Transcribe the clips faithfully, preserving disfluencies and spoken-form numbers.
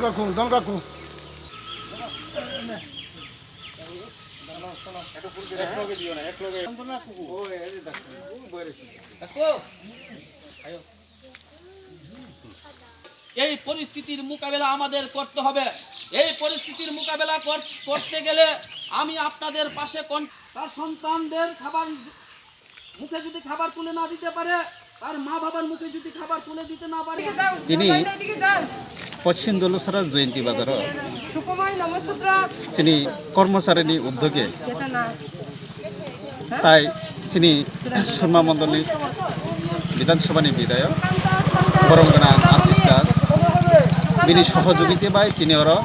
Dongkakung, dongkakung. এই পরিস্থিতির মোকাবেলা আমাদের করতে হবে। এই পরিস্থিতির মোকাবেলা কর- করতে গেলে আমি আপনাদের পাশে কন- তার সন্তানদের খাবার মুখে যদি খাবার তুলে না দিতে পারে, তার মা বাবার মুখে যদি খাবার তুলে দিতে না পারে, তিনি পশ্চিম দলুসরা জয়ন্তী বাজারো সুকুমার নমসূত্র chini kormocharini uddoge চেতনা tai chini Surma Mondolni Bidhan Sabhani bidayok borom gwnang Ashish Das bini sohojogiti bai tini oro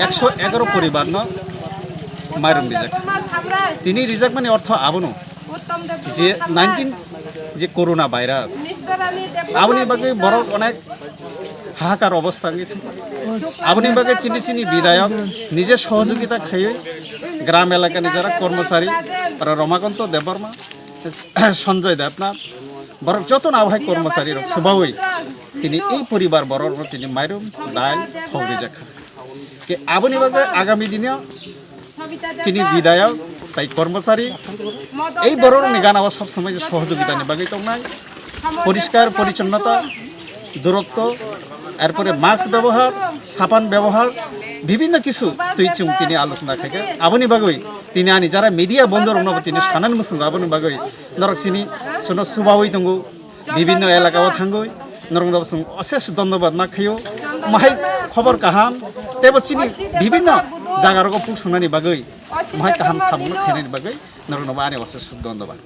ekso egaro poribarno mairum rijak. Tini rijakmani ortho abono je nineteen je corona virus aboni bagwi borok onek hahakar obostha wngwi thangkha. Aboni bagwi chini chini bidayok nije sohojogita khaiwi gram elakani jara kormochari aro Romakanto Debbarma, Sanjoy Debnath borok jotono abohai kormochari rok subawi tini ei poribar borok rok tini mairum dal thok rijak kha. Ke aboni bagwi agami dino chini bidayok tai kormochari ei borokni gana o sob somoi sohojogitani bagwi tongnai, poriskar porichonnota, durokto, erpore mask bebohar, sapan bebohar, bibhinno kisu twi chwng tini alochona khaikha. Aboni bagwi tini ani jara media bondorokno tini sanani muchungo aboni bagwi norok chini sono subawi tongo. Bibhinno elaka o thangwi norokno chwng osesh dhonnobad ma khaio. Mahai khobor kaham teibo chini bibhinno jaga rogo puk songnani bagwi mahai kaham samung khainani bagwi norokno bo ani osesh dhonnobad.